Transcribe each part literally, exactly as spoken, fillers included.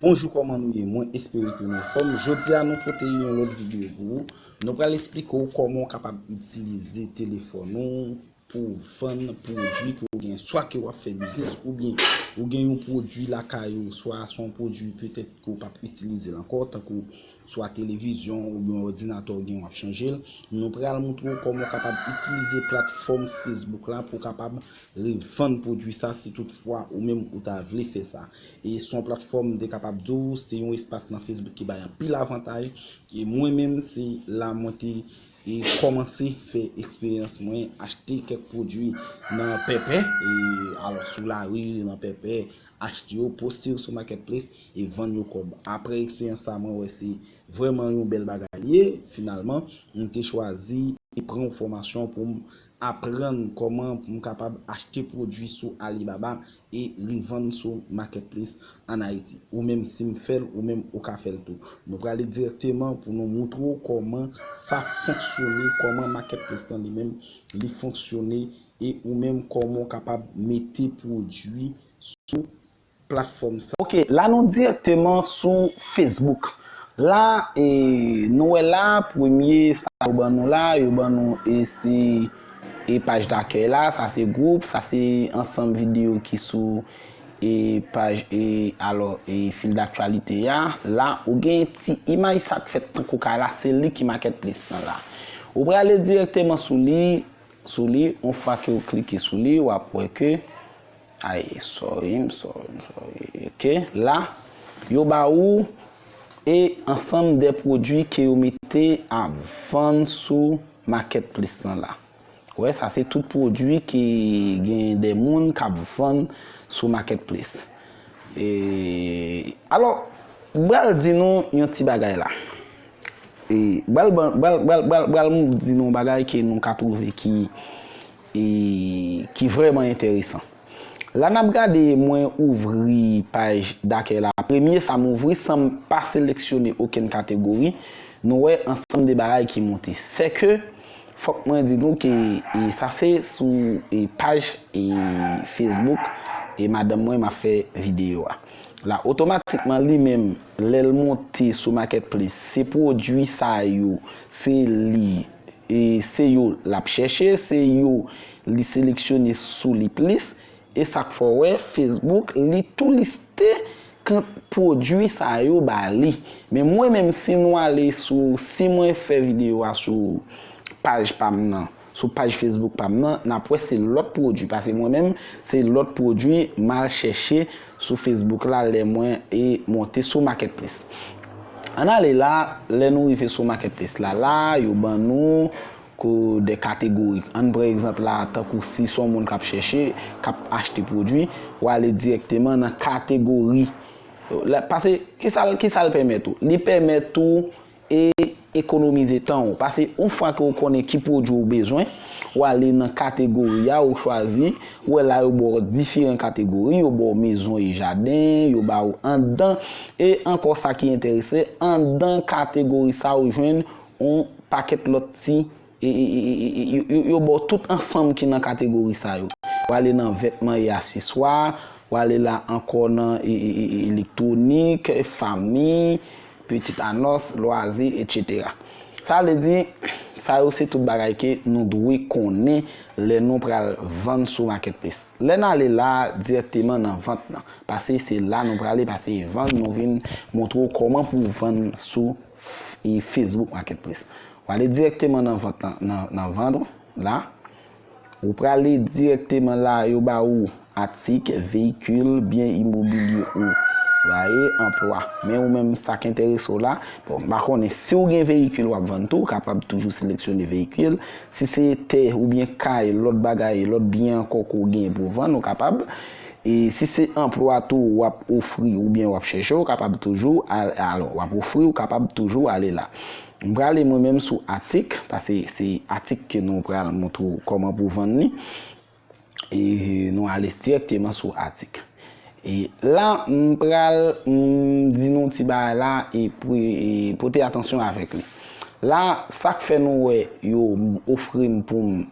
Bonjou, kòman nou ye? Mwen espere ke nou anfòm. Jodi a, nou pote yon lòt videyo pou ou. Nou pral esplike w kòman w kapab itilize telefòn ou pou w vann pwodui ke w gen, swa ke w ap fè biznis, oubyen ou gen yon pwodui lakay ou, swa se yon pwodui petèt ke w p ap itilize l ankò, tankou swa televizyon oubyen òdinatè w gen w ap chanje l. Nou pral montre w kòman w kapab itilize platfòm Facebook la pou w kapab revann pwodui sa si toutfwa ou menm ou ta vle fè sa. E se yon platfòm m te kapab di w, se yon espas nan Facebook ki bay anpil avantaj. E mwen menm, se la mwen te e kòmanse fè eksperyans mwen, achte kèk pwodui nan pèpè, e alò sou lari, nan pèpè, achte yo, poste yo sou Marketplace e vann yo kòb. Apre eksperyans sa, mwen wè se vrèman yon bèl bagay li ye. Finalman, m te chwazi e pran yon fòmasyon pou m aprann kòman pou m kapab achte pwodui sou Alibaba e revann sou Marketplace ann Ayiti. Ou menm, si m fè l, ou menm ou ka fè l tou. Nou prale dirèkteman pou nou montre w kòman sa fonksyone, kòman Marketplace lan li menm li fonksyone, e ou menm kòman w kapab mete pwodui sou platfòm sa. Ok, la nou dirèkteman sou Facebook. La, e, nou wè la, premye sa yo ban nou la, yo ban nou, e, se, e, paj dakèy la, sa se gwoup, sa se ansanm videyo ki sou, e, paj, e, alò, e, fil daktyalite a. La, ou gen ti imaj sa k fèt tankou kay la, se li ki Marketplace lan la. Ou prale dirèkteman sou li, sou li, yon fwa ke w klike sou li, w ap wè ke, ay, sorry, m sorry, m sorry. Ok, la, yo ba ou e ansanm de pwodui ke yo mete a vann sou Marketplace lan la. Wè, sa se tout pwodui ki gen de moun k ap vann sou Marketplace. E, alò, m pral di nou yon ti bagay la. E, m pral ban-, m pral, m pral, m pral, m pral di nou yon bagay ke nou ka twouve ki, e, ki vrèman enteresan. La n ap gade, mwen ouvri paj dakèy la. Premye sa m ouvri san m pa seleksyone okenn kategori. Nou wè ansanm de bagay ki monte. Sèke, fòk mwen di nou ke, e, sa se sou, e, paj, e, Facebook, e, madanm mwen m ap fè videyo a. La, otomatikman, li menm, lè l monte sou Marketplace, se pwodui sa yo, se li, e, se yo l ap chèche, se yo li seleksyone sou li plis. E sa k fè w wè Facebook, li tou liste kan pwodui sa yo ba li. Men mwen menm, si nou ale sou, si mwen fè videyo a sou paj pa m nan, sou paj Facebook pa m nan, n ap wè se lòt pwodui. Paske mwen menm, se lòt pwodui m al chèche sou Facebook la lè mwen e monte sou Marketplace. Ann ale la, lè nou rive sou Marketplace la, la, yo ban nou ko de kategori. Ann pran egzanp la, tankou si se yon moun k ap chèche, k ap achte pwodui, w ale dirèkteman nan kategori. La, paske, kisa l, kisa l pèmèt ou? Li pèmèt ou e ekonomize tan ou. Paske, yon fwa ke w konnen ki pwodui w bezwen, w ale nan kategori a, ou chwazi, ou wè la yo ba w diferan kategori, yo ba w mezon e jaden, yo ba w anndan, e ankò sa ki enterese, anndan kategori sa ou jwenn yon pakèt lòt ti e, e, e, e, e, yo, yo, yo ba w tout ansanm ki nan kategori sa yo. W ale nan vètman e aseswa, w ale la ankò nan e, e, e, e, elektwonik, fanmi, pitit anons, lwazi, etsetera. Sa vle di, sa yo se tout bagay ke nou dwe konnen lè nou pral vann sou Marketplace. Lè n ale la, dirèkteman nan vant lan. Paske se la nou prale, paske e vann nou vin montre w kòman pou w vann sou f-, e Facebook Marketplace. W ale dirèkteman nan vant lan, nan, nan vant la. Ou prale dirèkteman la, yo ba ou atik, veyikil, byen imobilye ou, w ale anplwa. Men ou menm sa k enterese w la, bon, m pa konnen si w gen veyikil w ap vann tou, ou kapab toujou seleksyone veyikil. Si se tè oubyen kay, lòt bagay, lòt byen ankò ke w gen pou w vann, ou kapab. E si se anplwa tou w ap ofri oubyen w ap chèche, ou kapab toujou al-, alò, w ap ofri, ou kapab toujou ale la. M prale mwen menm sou atik, paske se atik ke nou pral montre w kòman pou w vann li. E nou ale dirèkteman sou atik. E la, m pral, m, di nou ti bagay la, e pou, e pote atansyon avèk li. La, sa k fè nou wè yo ofri m pou m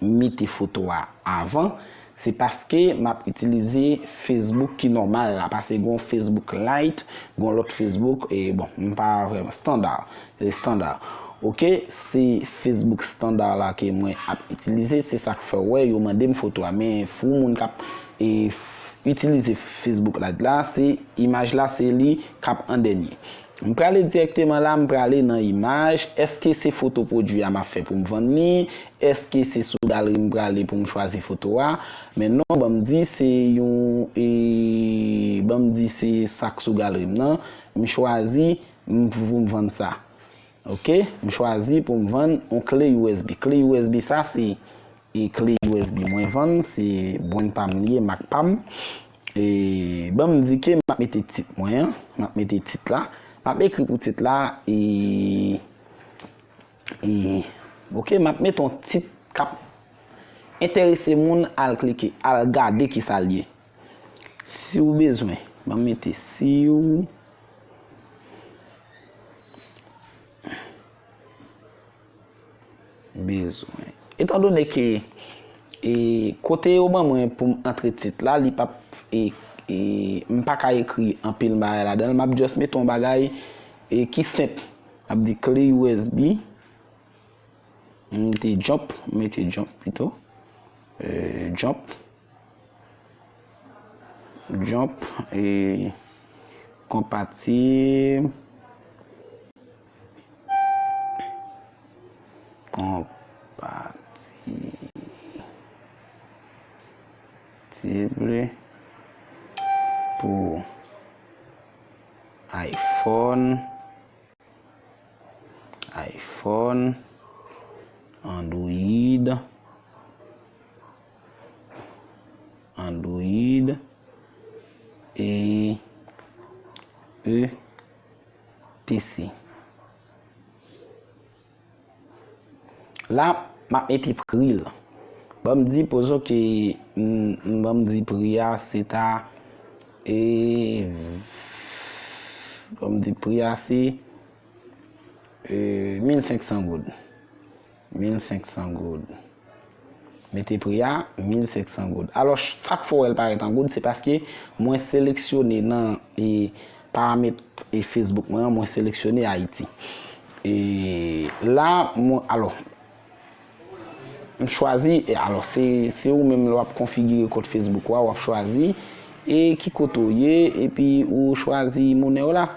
mete foto a avan, Se paske m ap itilize Facebook ki nòmal la, paske gon Facebook Lite, gon lòt Facebook, e bon, m pa vrèman, standard, e standard. Oke, se Facebook standard la ke mwen ap itilize, se sa k fè w wè yo mande m foto a. Men pou moun k ap, e, f- itilize Facebook Lite la, se imaj la, se li k ap an dènye. M prale dirèkteman la, m prale nan imaj. Èske se foto pwodui a m ap fè pou m vann li? Èske se sou galeri m prale pou m chwazi foto a? Men non, ban m di se yon, e, ban m di se sa k sou galeri m nan. M chwazi m, pou m vann sa. Oke? M chwazi pou m vann yon kle U S B. Kle U S B sa, se e kle U S B mwen vann, se brand pa m li ye, mak pa m. E ban m di ke m ap mete tit mwen an, m ap mete tit la, m ap ekri pou tit la, e, e, oke, m ap mete yon tit k ap enterese moun al klike, al gade kisa l ye. Si w bezwen, ban m mete si w bezwen. Etandone ke, e, kote yo ban mwen pou m antre tit la, li p ap, e, e, m pa ka ekri anpil bagay ladan l, m ap just mete yon bagay, e, ki senp. M ap di kle U S B, m mete jump, m mete jump pito. E, jump. Jump, e, konpatib, konpatib pou iPhone, iPhone, Android, Android, e, e, P C. La, m ap mete pri l. Ban m di, pozo ke, m, m, ban m di pri a, se ta, e, ban m di pri a, se, e, mil senk san goud. Mil senk san goud. Mete pri a, mil senk san goud. Alò, sa k fè w wè l parèt an goud, se paske mwen seleksyone nan, e, paramèt, e, Facebook mwen an, mwen seleksyone Ayiti. E la, mwen, alò, m chwazi, e, alò, se, se ou menm lè w ap konfigire kont Facebook ou a, w ap chwazi, e ki kote w ye, epi ou chwazi monè w la.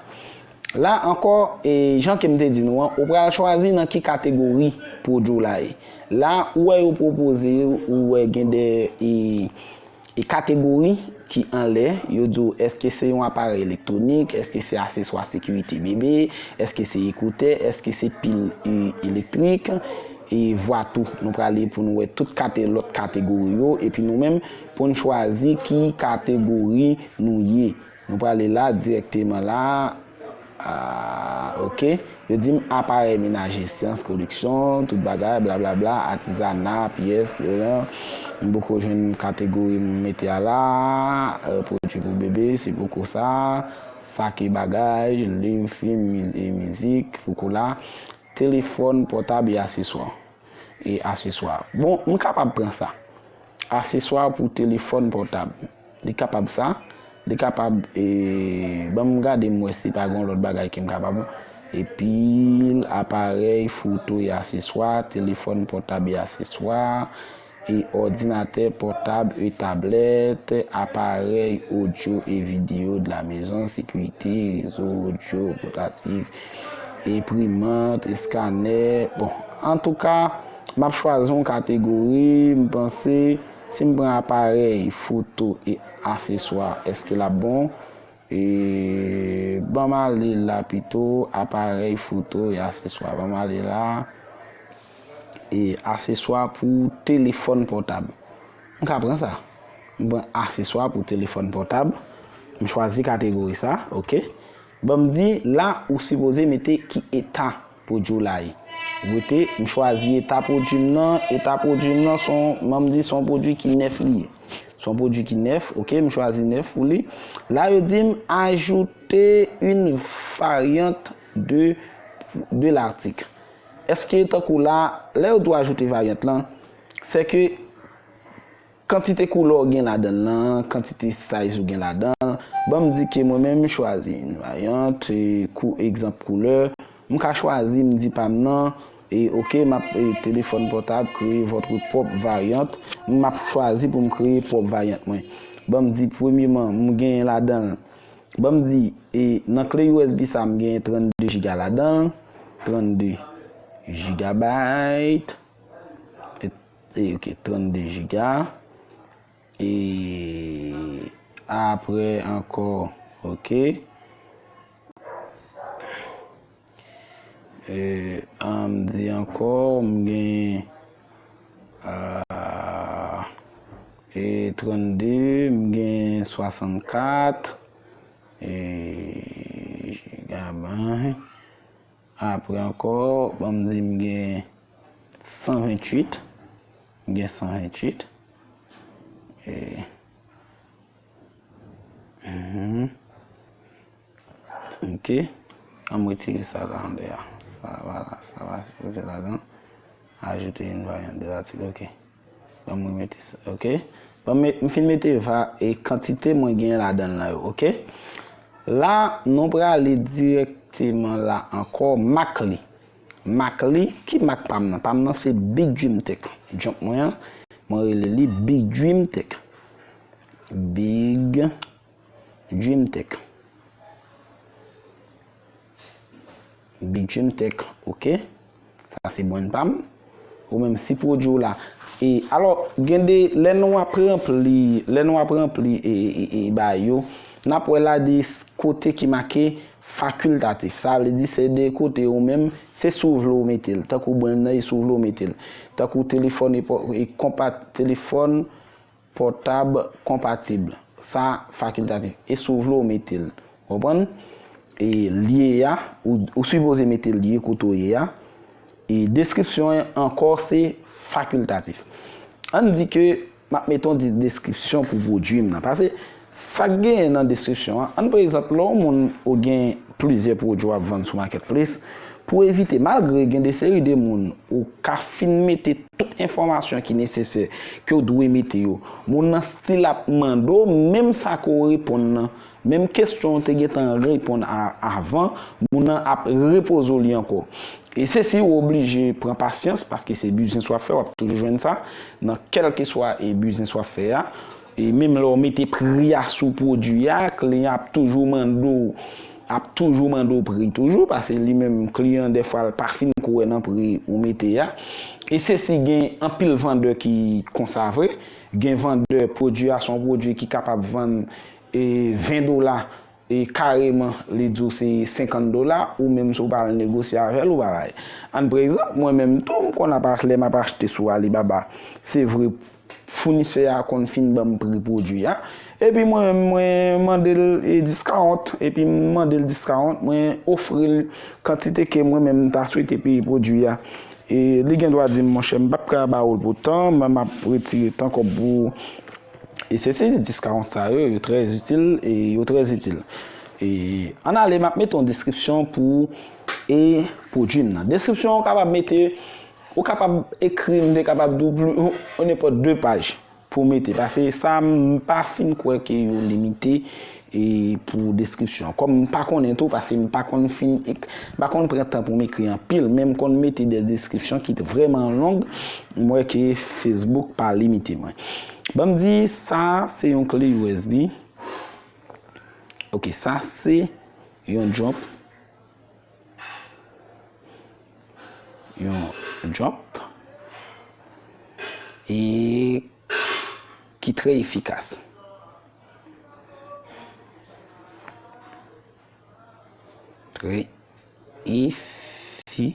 La ankò, e, jan ke m te di nou an, ou pral chwazi nan ki kategori pwodui w la ye. La, ou wè yo pwopoze, ou wè gen de, e, e kategori ki anlè, yo di w èske se yon aparèy elektwonik, èske se aseswa sekirite bebe, èske se ekoutè, èske se pil, e, elektrik, e vwa tou. Nou prale pou nou wè tout kate-, lòt kategori yo, epi nou menm pou n chwazi ki kategori nou ye. Nou prale la dirèkteman la. Ah, oke. Yo di m aparèy menaje, syans, koleksyon, tout bagay, blablabla, atizana, pyès, m poko jwenn kategori m mete a la, euh, pwodui pou bebe, se poko sa, sa ki bagay, liv, fim, mi-, e mizik, poko la, telefòn pòtab e aseswa. E aseswa. Bon, m kapab pran sa. Aseswa pou telefòn pòtab. Li kapab sa. Li kapab, e, ban m gade m wè si pa gen lòt bagay ke m kapab. Epi, aparèy foto e aseswa, telefòn pòtab e aseswa, e òdinatè pòtab e tablèt, aparèy odyo e videyo de la maison, sekirite, rezo odyo pòtatif, enprimant, eskanè. Bon, antouka, m ap chwazi yon kategori, m panse, si m pran aparèy foto e aseswa, èske l ap bon? E, ban m ale la pito, aparèy foto e aseswa. Ban m ale la. E, aseswa pou telefòn pòtab. M ka pran sa. M pran aseswa pou telefòn pòtab. M chwazi kategori sa, oke. Ban m di, la, ou sipoze mete ki eta pwodui w la ye. Ou mete, m chwazi eta pwodui m nan. Eta pwodui m nan, se yon, ban m di, se yon pwodui ki nèf li ye. Se yon pwodui ki nèf, oke, m chwazi nèf pou li. La, yo di m, ajouter une variante de, de l'article. Èske, tankou la, lè yo di w ajoute varyant lan, se ke kantite koulè w gen ladan l lan, kantite size ou gen ladan l. Ban m di ke mwen menm m chwazi une variante, e, kou, egzanp koulè. M ka chwazi, m di pa m nan, e, ok, m ap, e, téléphone portable, créer votre propre variante. M ap chwazi pou m kreye pwòp varyant mwen. Ban m di, premyeman, m genyen ladan l. Ban m di, e, nan kle U S B sa, m genyen trannde jiga ladan l. Trannde gigabyte. E, e, ok, trannde jiga. E apre ankò, ok. E, an, m di ankò, m gen, ah, e trannde, m gen swasannkat, e, gigabyte. Apre ankò, ban m di m gen san venntuit. M gen san venntuit. E, mhm. Ok. An m retire sa la anndan a. Sa va la, sa va sipoze ladan. Ajouter une variante de l'article, ok. Ban m remete sa, ok. Ban m, m fin mete va, e kantite mwen genyen ladan l lan yo, ok. La, nou prale dirèkteman la ankò, mak li. Mak li, ki mak pa m nan? Pa m nan se Big Dream Tech. Jump mwen an, mwen rele li Big Dream Tech. Big Dream Tech. Big Dream Tech, ok. Sa se brand pa m. Ou menm si pwodui w la. E, alò, gen de, lè nou ap ranpli, lè nou ap ranpli, e, e, e, e, bagay yo, n ap wè la de s-, kote ki make fakiltatif. Sa vle di se de kote ou menm, se si w vle w mete l. Tankou brand nan, e si w vle w mete l. Tankou telefòn e pò-, e konpa-, telefòn pòtab konpatib. Sa fakiltatif. E si w vle w mete l. Konprann? E li ye a, ou, ou sipoze mete l li ye kote w ye a. E deskripsyon an ankò se fakiltatif. Ann di ke m ap mete yon ti deskripsyon pou pwodui m nan. Paske sa k genyen nan deskripsyon an, ann pa egzanp, lè yon moun ou gen plizyè pwodui w ap vann sou marketplace, pou evite, malgre gen de seri de moun ou ka fin mete tout enfòmasyon ki nesesè ke w dwe mete yo, moun nan still ap mande w menm sa ke w reponn nan, menm kesyon w te gentan reponn a, avan, moun nan ap repoze w li ankò. E se si w oblije pran pasyans, paske se biznis w ap fè, w ap toujou jwenn sa, nan kèlkeswa e biznis w ap fè a. E menm lè w mete pri a sou pwodui a, kliyan ap toujou mande w, ap toujou mande w pri toujou, paske li menm kliyan dèfwa l pa fin kwè nan pri ou mete a. E se si gen anpil vandè ki konsa vre, gen vandè pwodui a se yon pwodui ki kapab vann, e, ven dola, e kareman li di w se senkant dola, ou menm si w pa al negosye avè l, ou pa bay. Ann pa egzanp, mwen menm tou, m konn ap ach-, lè m ap achte sou Alibaba, se vre, founisè a konn fin ban m pri pwodui a. Epi mwen menm, mwen mande l, e, discount, epi m mande l discount, mwen ofri l kantite ke mwen menm m ta swete peye pwodui a. E li gen dwa di m, monchè, m p ap ka ba ou l pou tan, men m ap retire tan kòb pou ou. E se, se discount sa yo, yo trè itil, e yo trè itil. E ann ale, m ap mete yon deskripsyon pou, e, pwodui m nan. Deskripsyon an w kapab mete, ou kapab ekri, m te kapab di w pli, ou nenpòt de paj pou mete. Paske sa, m pa fin kwè ke yo limite, e, pou deskripsyon. Kòm m pa konnen tou, paske m pa konn fin ek-, m pa konn pran tan pou m ekri anpil, men m konn mete de deskripsyon ki vrèman long, m wè ke Facebook pa limite mwen. Ban m di, sa se yon kle U S B. Ok, sa se yon jump. Yon jump. E ki trè efikas. Trè efikas.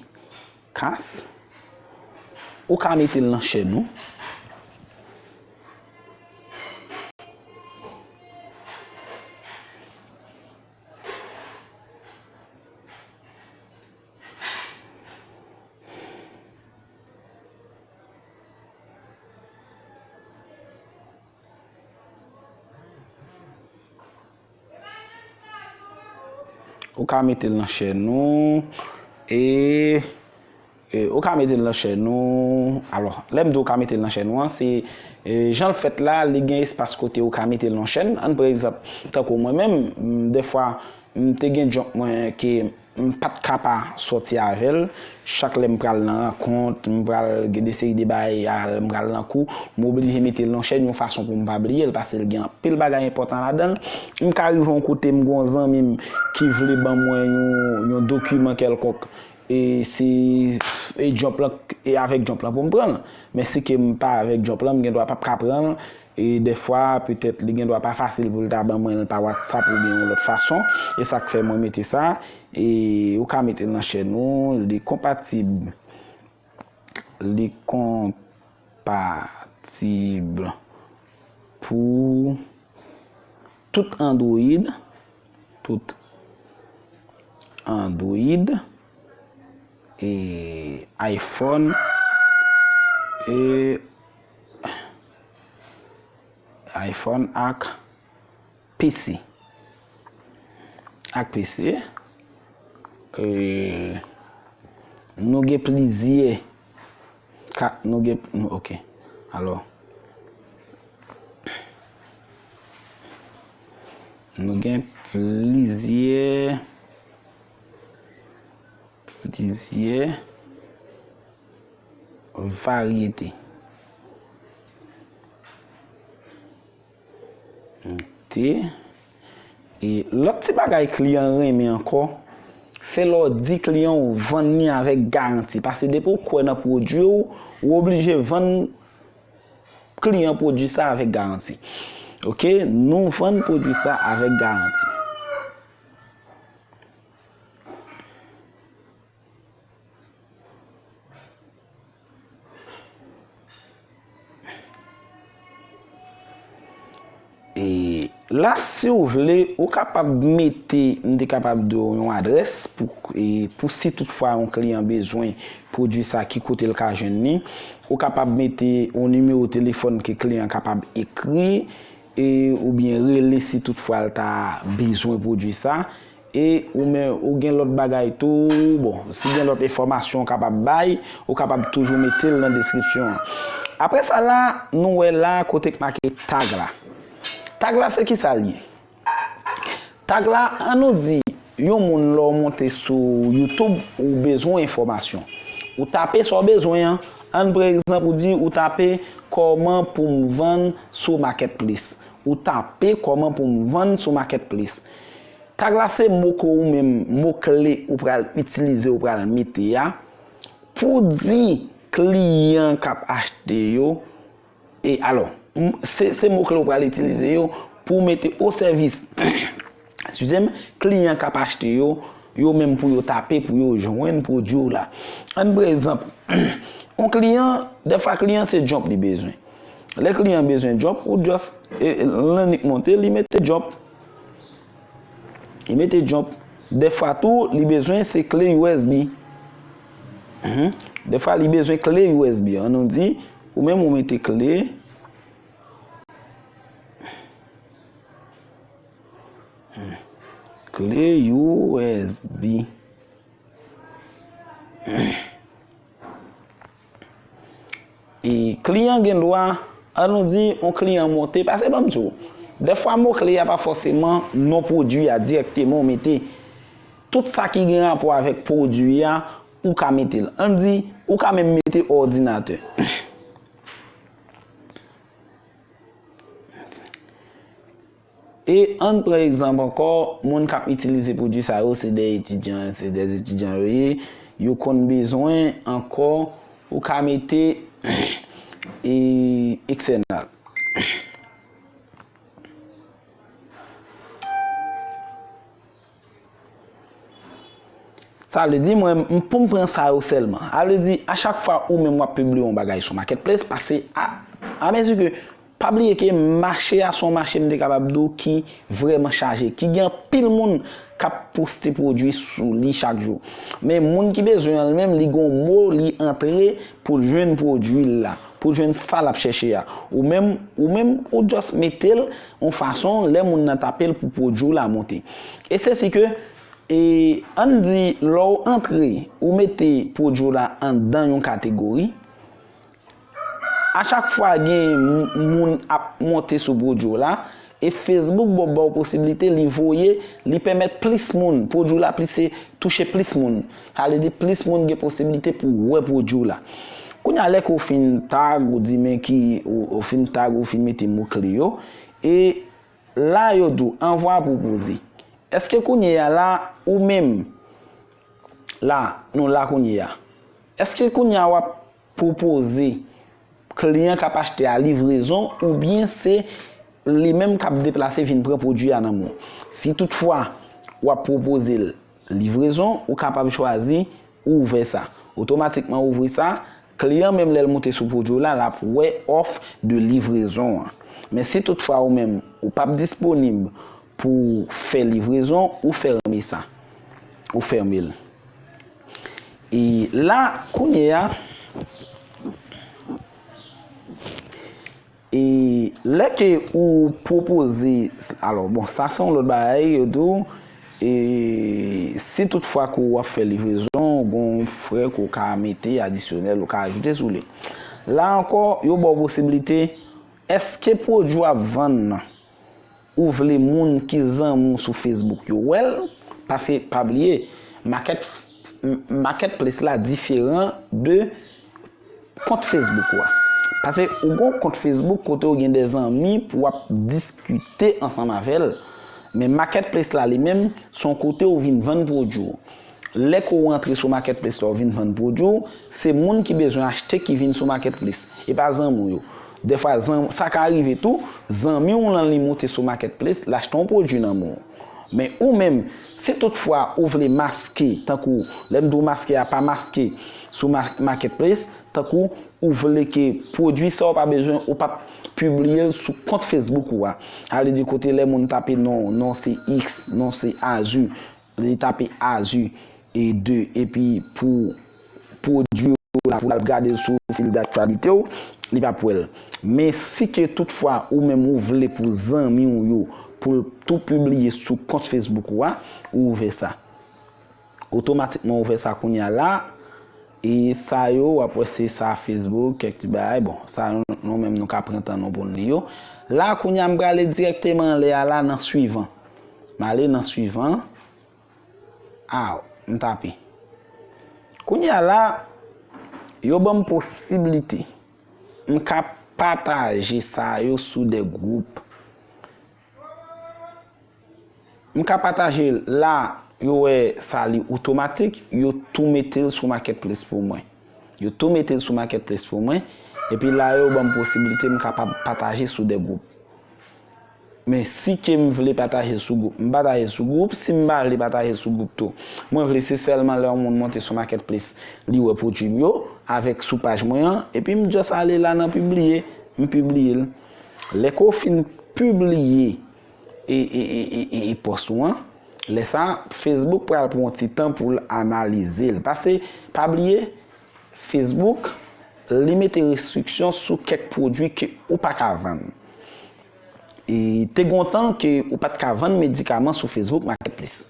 Ou ka mete l nan chèn ou. Ou ka mete l nan chèn ou. E E, ou ka mete l nan chèn ou. Alò, lè m di ou ka mete l nan chèn ou an, se, e, jan l fèt la, li gen espas kote ou ka mete l nan chèn. Ann pran egzanp, tankou mwen menm, m, dèfwa, m te gen jump mwen ke m pa t ka pa sòti avè l. Chak lè m pral nan rankont, m pral gen de seri de bagay, a, m pral nan kou, m oblije mete l nan chèn yon fason pou m pa bliye l, paske l gen anpil bagay enpòtan ladan l. M ka rive yon kote, m gen yon zanmi m ki vle ban mwen yon, yon dokiman kèlkonk. E se, e jump lan, e avèk jump lan pou m pran l. Men si ke m pa avèk jump lan, m gen dwa p ap ka pran l. E dèfwa, petèt, li gen dwa pa fasil pou l ta ban mwen l pa WhatsApp oubyen yon lòt fason. E sa k fè mwen mete sa. E ou ka mete l nan chèn ou, li konpatib. Li konpatib pou tout Android, tout Android, e iPhone, e iPhone ak P C. Ak P C, e, nou gen plizyè ka, nou gen, nou, ok. Alò, nou gen plizyè, plizyè varyete. Te. E lòt ti bagay kliyan renmen ankò, se lè w di kliyan w vann li avèk garanti. Paske depi w kwè nan pwodui w, ou oblije vann kliyan pwodui sa avèk garanti. Ok, nou vann pwodui sa avèk garanti. E la, si w vle, ou kapab mete, m te kapab di w yon adrès pou, e pou si toutfwa yon kliyan bezwen pwodui sa, ki kote l ka jwenn li. Ou kapab mete yon nimewo telefòn ke kliyan kapab ekri, e, oubyen rele si toutfwa l ta bezwen pwodui sa. E ou men, ou gen lòt bagay tou. Bon, si gen lòt enfòmasyon w kapab bay, ou kapab toujou mete l nan deskripsyon an. Apre sa la, nou wè la kote k make tag la. Tag la se ki sa l ye? Tag la, an nou di, yon moun lè w monte sou YouTube, ou bezwen enfòmasyon. Ou tape sa w bezwen an. Ann pran egzanp, ou di ou tape kòman pou m vann sou Marketplace. Ou tape kòman pou m vann sou Marketplace. Tag la se mo ke ou menm, mo kle ou pral itilize, ou pral mete a, pou di kliyan k ap achte yo, e alò, m- se, se mo kle ou pral itilize yo pou mete o sèvis, eskize m, kliyan k ap achte yo, yo menm pou yo tape, pou yo jwenn pwodui w la. Ann pran egzanp, yon kliyan, dèfwa kliyan se jump li bezwen. Lè kliyan bezwen jump, ou just, e, e, l annik monte, li mete jump. Li mete jump. Dèfwa tou, li bezwen se kle U S B. Mhm. Dèfwa, li bezwen kle U S B. An nou di, ou menm ou mete kle. Kle U S B. E kliyan gen dwa, an nou di, yon kliyan monte, paske ban m di w, dèfwa mo kle a pa fòseman non pwodui a dirèkteman ou mete. Tout sa ki gen rapò avèk pwodui a, ou ka mete l. Ann di, ou ka menm mete òdinatè. E ann pran egzanp ankò, moun k ap itilize pwodui sa yo, se de etidyan, se de etidyan yo ye, yo konn bezwen ankò, ou ka mete, e, ekstènal. Sa vle di, mwen, m- pou m pran sa yo sèlman. Sa vle di, a chak fwa ou menm w ap pibliye yon bagay sou Marketplace, pase a, a mezi ke, pa bliye ke mache a se yon mache, m te kapab di w, ki vrèman chaje, ki gen anpil moun k ap poste pwodui sou li chak jou. Men moun ki bezwen an li menm, li gen yon mo, li antre pou l jwenn pwodui l la, pou l jwenn sa l ap chèche a. Ou menm, ou menm, ou just mete l yon fason, lè moun nan tape l pou pwodui w la monte. E se si ke E ann di, lè w antre, ou mete pwodui w la anndan yon kategori, a chak fwa gen moun ap monte sou pwodui w la, e Facebook ba w posiblite li voye, li pèmèt plis moun, pwodui w la plis touche plis moun. Sa vle di plis moun gen posiblite pou wè pwodui w la. Kounye a lè ke w fin tag, ou di men ki, ou, ou fin tag, ou fin mete mo kle yo, e la yo di w anvwa pwopoze. Èske kounye a la, ou menm, la, nou la kounye a. Èske kounye a w ap pwopoze kliyan k ap achte a livrezon oubyen se li menm k ap deplase vin pran pwodui a nan men w? Si toutfwa w ap pwopoze l livrezon, ou kapab chwazi ouvè sa. Otomatikman ouvri sa, kliyan menm lè l moute sou pwodui w la, l ap wè òf de livrezon an. Men si toutfwa ou menm ou p ap disponib pou fè livrezon, ou fèmen sa. Ou fèmen l. E la, kounye a, e lè ke ou pwopoze, alò, bon, sa se yon lòt bagay, yo di w, e si toutfwa ke w ap fè livrezon, ou gen yon frè ke w ka mete adisyonèl, ou ka ajoute sou li. La ankò, yo ba w posiblite, èske pwodui w ap vann nan, ou vle moun ki zanmi w sou Facebook yo wè l, paske pa bliye, market, m- marketplace la diferan de kont Facebook ou a. Paske ou gen yon kont Facebook kote w gen de zanmi pou w ap diskite ansanm avè l. Men marketplace la li menm, se yon kote ou vin vann pwodui w. Lè ke w antre sou marketplace la, w vin vann pwodui w, se moun ki bezwen achte ki vin sou marketplace, e pa zanmi w yo. Dèfwa, zanm- sa ka rive tou, zanmi w lan li moute sou marketplace, l achte yon pwodui nan men w. Men ou menm, si toutfwa ou vle maske, tankou lè m di w maske a, pa maske sou ma- marketplace, tankou ou vle ke pwodui sa w pa bezwen, ou p ap pibliye l sou kont Facebook ou a. Sa vle di kote lè moun tape non, non se X, non se Azu, li tape Azu e de, epi pou pwodui w la, pou l al gade l sou fil daktyalite w, li p ap wè l. Men si ke toutfwa ou menm ou vle pou zanmi w yo, pou l tou pibliye sou kont Facebook ou a, ou ouvè sa. Otomatikman ouvè sa kounye a la, e sa yo, w ap wè se sa Facebook, kèk ti bagay, bon, sa nou, nou menm nou ka pran tan nou pou n li yo. La, kounye a m prale dirèkteman anlè a la nan swivan. M ale nan swivan. Aw, m tape. Kounye a la, yo ban m posiblite. M ka pataje sa yo sou de gwoup. M ka pataje l la, yo wè sa li otomatik, yo tou mete l sou marketplace pou mwen. Yo tou mete l sou marketplace pou mwen, epi la yo ban m posiblite m kapab pataje sou de gwoup. Men si ke m vle pataje sou gwoup, m pataje sou gwoup. Si m pa vle pataje sou gwoup tou, mwen vle se sèlman lè yon moun monte sou marketplace, li wè pwodui m yo, avèk sou paj mwen an, epi m just ale la nan pibliye, m pibliye l. Lè ke w fin pibliye e, e, e, e, e, e pòs ou an, lè sa a, Facebook pral pran yon ti tan pou l analize l. Paske, pa bliye, Facebook, li mete restriksyon sou kèk pwodui ke ou pa ka vann. E te gen yon tan ke ou pa t ka vann medikaman sou Facebook Marketplace.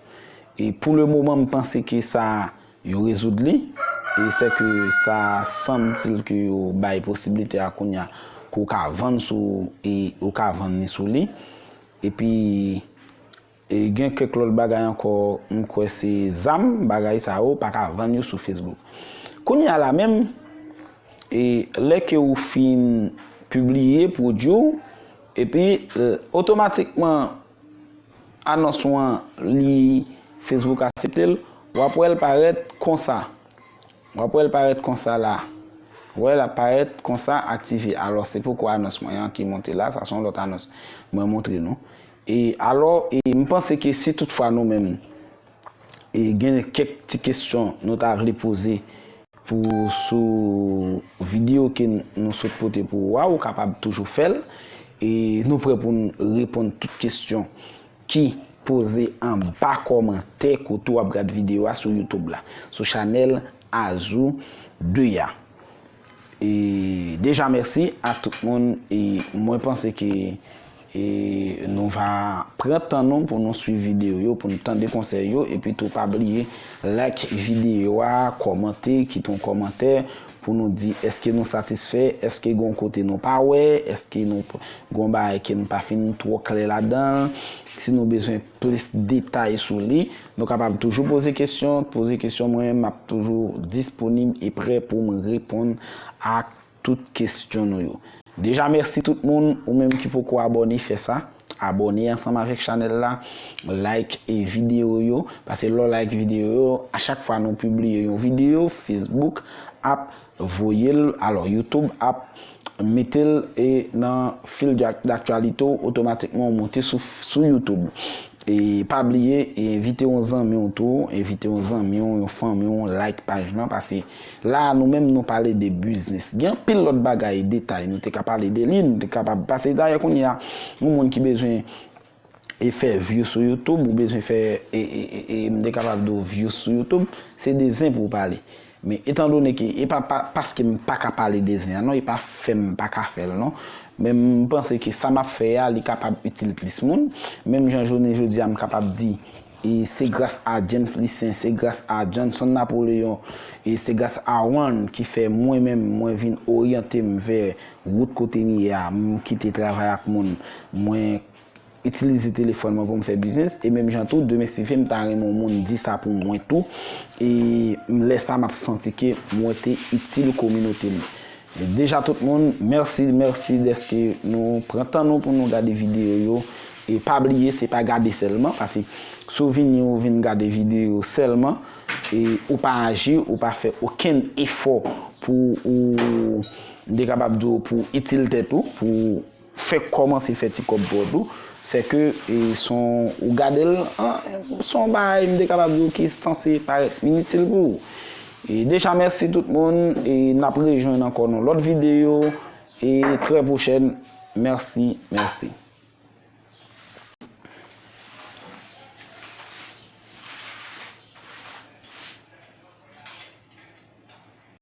E pou le moman, m panse ke sa, yo rezoud li. E sè ke sa sanm til ke yo bay posiblite a kounye a, ke ou ka vann sou, e ou ka vann li sou li. Epi, e gen kèk lòt bagay ankò, m kwè se zam, bagay sa yo, pa ka vann yo sou Facebook. Kounye a la menm, e lè ke ou fin pibliye pwodui w, epi, e, otomatikman, anons ou an, li, Facebook aksepte l, w ap wè l parèt konsa. W ap wè l parèt konsa la. W wè l ap parèt konsa, aktive. Alò, se poko anons mwen an ki monte la, sa se yon lòt anons mwen montre nou. E alò, e m panse ke si toutfwa nou menm, e gen kèk ti kesyon nou ta vle poze pou sou videyo ke n- nou sot pote pou ou a, ou kapab toujou fè l. E nou prè pou n reponn tout kesyon ki poze anba kòmantè kote w ap gad videyo a sou YouTube la, sou chanèl Azou de a. E deja mèsi a tout moun, e mwen panse ke, E nou va pran tan nou pou nou swiv videyo yo, pou nou tande konsèy yo, epi tou pa bliye like videyo a, kòmante, kite yon kòmantè pou nou di èske nou satisfè, èske gon kote nou pa wè, èske nou gon bagay ke nou pa fin twò klè ladan l, si nou bezwen plis detay sou li, nou kapab toujou poze kesyon, poze kesyon mwen, m ap toujou disponib e prè pou m reponn a tout kesyon nou yo. Deja mèsi tout moun, ou menm ki poko abòne, fè sa. Abòne ansanm avèk chanèl la, like e videyo yo, paske lè w like videyo yo, a chak fwa nou pibliye yon videyo, Facebook ap voye l, alò YouTube ap mete l e nan fil d'aktyalite w, otomatikman w monte sou, sou YouTube. E pa bliye, e envite yon zanmi w tou, envite yon zanmi w, yon fanmi w, like paj lan, paske la nou menm nou pale de biznis. Gen anpil lòt bagay, detay, nou te ka pale de li, nou te kapab pase dayè kounye a, yon moun ki bezwen e fè view sou YouTube, ou bezwen fè, e, e, e, e, m te kapab di w view sou YouTube, se de zen pou w pale. Men etan done ke e pa, pa paske m pa ka pale de zen an non, e pa fè m pa ka fè l non. Men m panse ke sa m ap fè a, li kapab itil plis moun. Menm jan jounen jodi a, m kapab di, e se gras a James Lucien, se gras a Johnson Napoleon, e se gras a Juan ki fè mwen menm, mwen vin oryante m vè wout kote m ye a, m kite travay ak moun, mwen itilize telefòn mwen pou m fè biznis, e menm jan tou, demen si Dye vle, m ta renmen yon moun di sa pou mwen tou, e lè sa m ap santi ke mwen te itil kominote m. Deja tout moun, mèsi, mèsi dèske nou pran tan nou pou nou gade videyo yo. E pa bliye, se pa gade sèlman, paske si w vini, ou vin gade videyo sèlman, e ou pa aji, ou pa fè okenn efò pou ou, m te kapab di w, pou itil tèt ou, pou fè kòmanse fè ti kòb pou ou, se ke e, son, ou gade l, an, son bagay, m te kapab di w, ki sanse parèt initil pou ou. E deja, mèsi tout moun, e n ap rejwenn ankò nan lòt videyo, e trè pwochèn. Mèsi, mèsi.